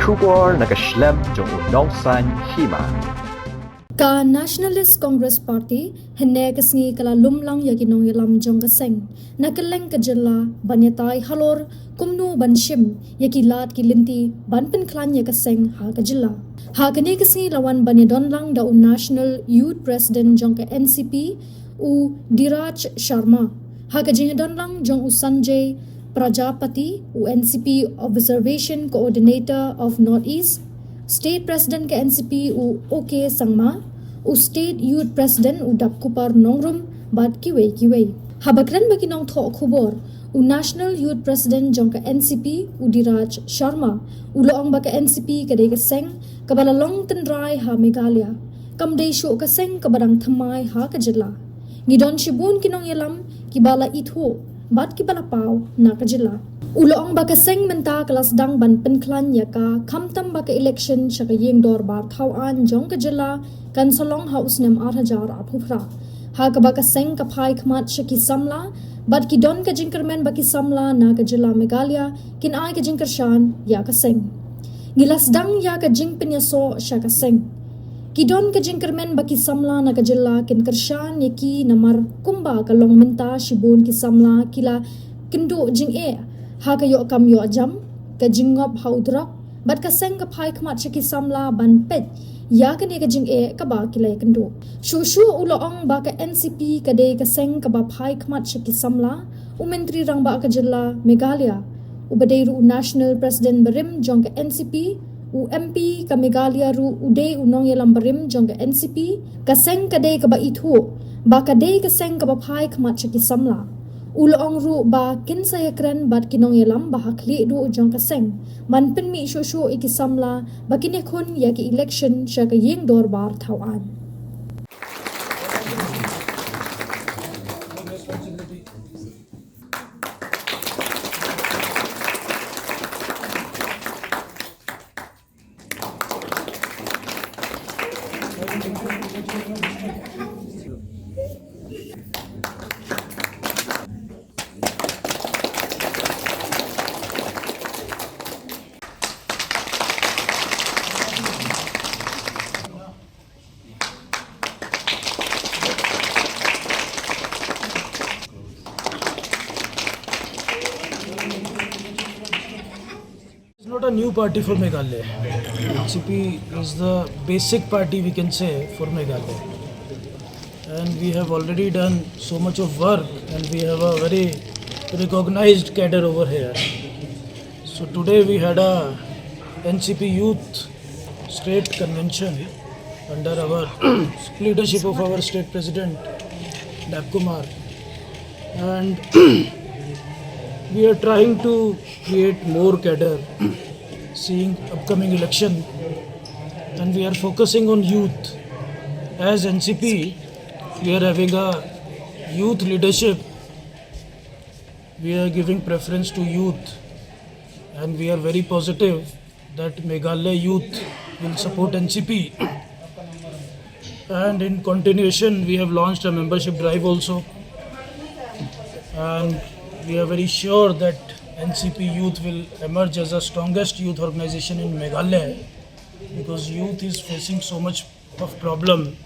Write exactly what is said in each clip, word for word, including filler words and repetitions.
Khubor na ka shlem jong u nongsaiñ hima. Ka Nationalist Congress Party hynne ka sngi ka la lum lang ïa ki nongïalam jong ka seng na kylleng ka jylla ban ïatai halor kumno ban shim ïa ki lad ki lynti ban pynkhlaiñ ïa ka seng ha ka jylla. Ha kane ka sngi la wan ban ïadon lang da u National Youth President jong ka N C P, u Dhiraj Sharma. Ha ka jingïadon lang jong u Sanjay Prajapati, u N C P Observation Coordinator of North East, State President ka N C P u O K Sangma, u State Youth President u Dapkupar Nongrum, bad kiwei kiwei. Haba kren bad ki nongthoh khubor, u National Youth President jong ka N C P u Dhiraj Sharma u la ong ba ka N C P ka dei ka seng kaba la long tynrai ha Meghalaya. Kam dei shuh ka seng kaba dang thymmai ha ka jylla. Ngi don shibun ki nongïalam kiba la ithuh bad kiba la paw na ka jylla. U la ong ba ka seng mynta ka la sdang ban pynkhlaiñ ïa ka, khamtam ba ka election sha ka ïing dorbar thaw aiñ jong ka jylla kan sa long ha u snem ar hajar arphew phra. Ha kaba ka seng ka phai khmat sha ki samla bad ki don ka jingkyrmen ba ki samla na ka jylla Meghalaya kin ai ka jingkyrshan ïa ka seng. Ngi la sdang ïa ka jingpynïasoh sha ka seng. Ki don ka jingkyrmen ba ki samla na ka jylla kin kyrshan ïa ki namar kumba ka long mynta shibun ki samla ki la kynduh jingeh ha ka ïoh kam ïoh jam, ka jingngop ha u drok, bad ka seng ka phai khmat sha ki samla ban peit ïa kane ka jingeh kaba ki la ïakynduh. Shuh shuh u la ong ba ka N C P ka dei ka seng kaba phai khmat sha ki samla, u Myntri Rangbah ka jylla Meghalaya, uba dei ruh u National President barim jong ka N C P, u M P ka Meghalaya ruh u dei u nongïalam barim jong ka N C P, ka seng ka dei kaba ithuh ba ka dei ka seng kaba phai khmat sha ki samla. U la ong ruh ba kin sa ïakren bad ki nongïalam ba ha khlieh duh jong ka seng ban pynmih shuh shuh ïa ki samla ba kin ïakhun ïa ki election sha ka ïing dorbar thaw aiñ. It's not a new party for Meghalaya. N C P is the basic party, we can say, for Meghalaya. And we have already done so much of work, and we have a very recognized cadre over here. So today we had a N C P Youth State Convention under our leadership of our state president, Dapkumar. And we are trying to create more cadre, seeing upcoming election, and we are focusing on youth. As N C P, we are having a youth leadership. We are giving preference to youth, and we are very positive that Meghalaya youth will support N C P. And in continuation, we have launched a membership drive also. And we are very sure that N C P youth will emerge as the strongest youth organization in Meghalaya, because youth is facing so much of problem.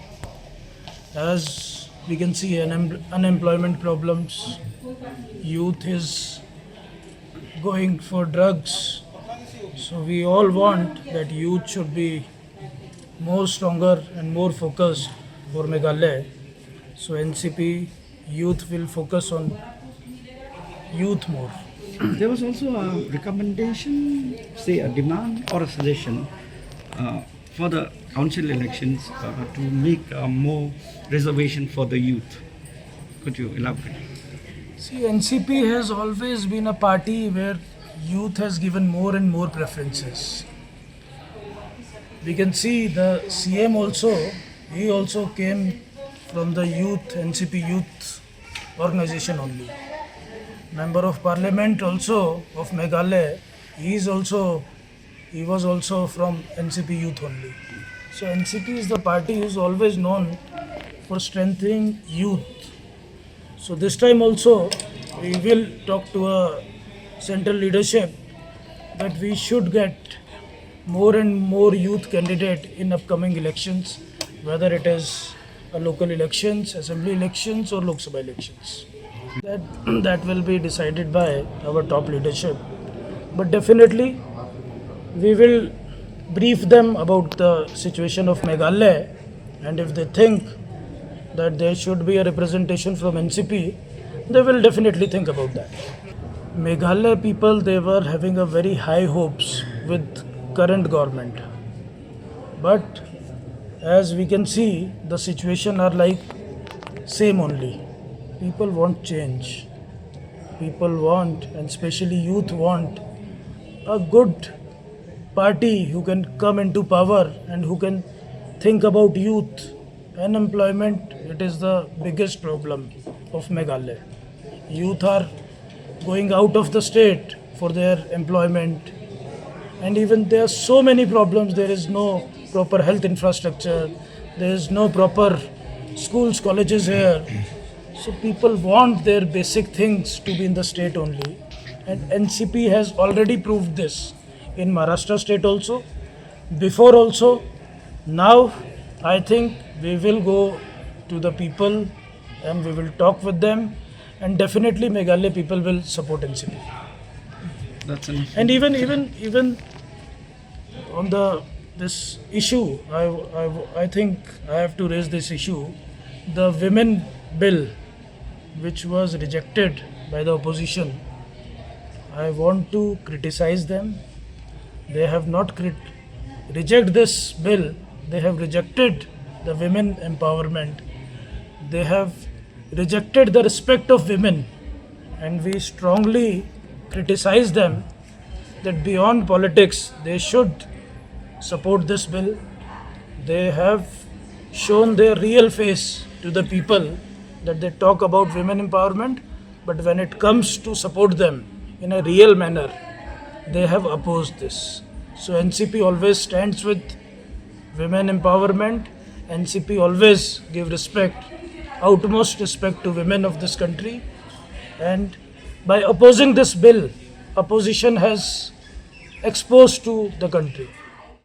As we can see, unem-, unemployment problems, youth is going for drugs. So we all want that youth should be more stronger and more focused for Meghalaya. So N C P youth will focus on youth more. There was also a recommendation, say a demand or a suggestion, uh, for the council elections, uh, to make, uh, more reservation for the youth. Could you elaborate? See, N C P has always been a party where youth has given more and more preferences. We can see the C M also, he also came from the youth, N C P youth organization only. Member of Parliament also of Meghalaya, he is also, he was also from N C P youth only. So N C P is the party who is always known for strengthening youth. So this time also, we will talk to a central leadership that we should get more and more youth candidate in upcoming elections, whether it is a local elections, assembly elections or Lok Sabha elections. That, that will be decided by our top leadership. But definitely, we will brief them about the situation of Meghalaya, and if they think that there should be a representation from N C P, they will definitely think about that. Meghalaya people, they were having a very high hopes with current government. But as we can see, the situation are like same only. People want change. People want, and especially youth want, a good party who can come into power and who can think about youth. Unemployment, it is the biggest problem of Meghalaya. Youth are going out of the state for their employment, and even there are so many problems. There is no proper health infrastructure, there is no proper schools, colleges here. So people want their basic things to be in the state only, and N C P has already proved this in Maharashtra state also, before also. Now I think we will go to the people and we will talk with them, and definitely Meghalaya people will support N C P. That's an And even even even on the this issue, I, I, I think I have to raise this issue. The women bill, which was rejected by the opposition, I want to criticize them. They have not crit- reject this bill. They have rejected the women empowerment. They have rejected the respect of women, and we strongly criticize them that beyond politics, they should support this bill. They have shown their real face to the people that they talk about women empowerment, but when it comes to support them in a real manner, they have opposed this. So N C P always stands with women empowerment. N C P always give respect, utmost respect to women of this country. And by opposing this bill, opposition has exposed to the country.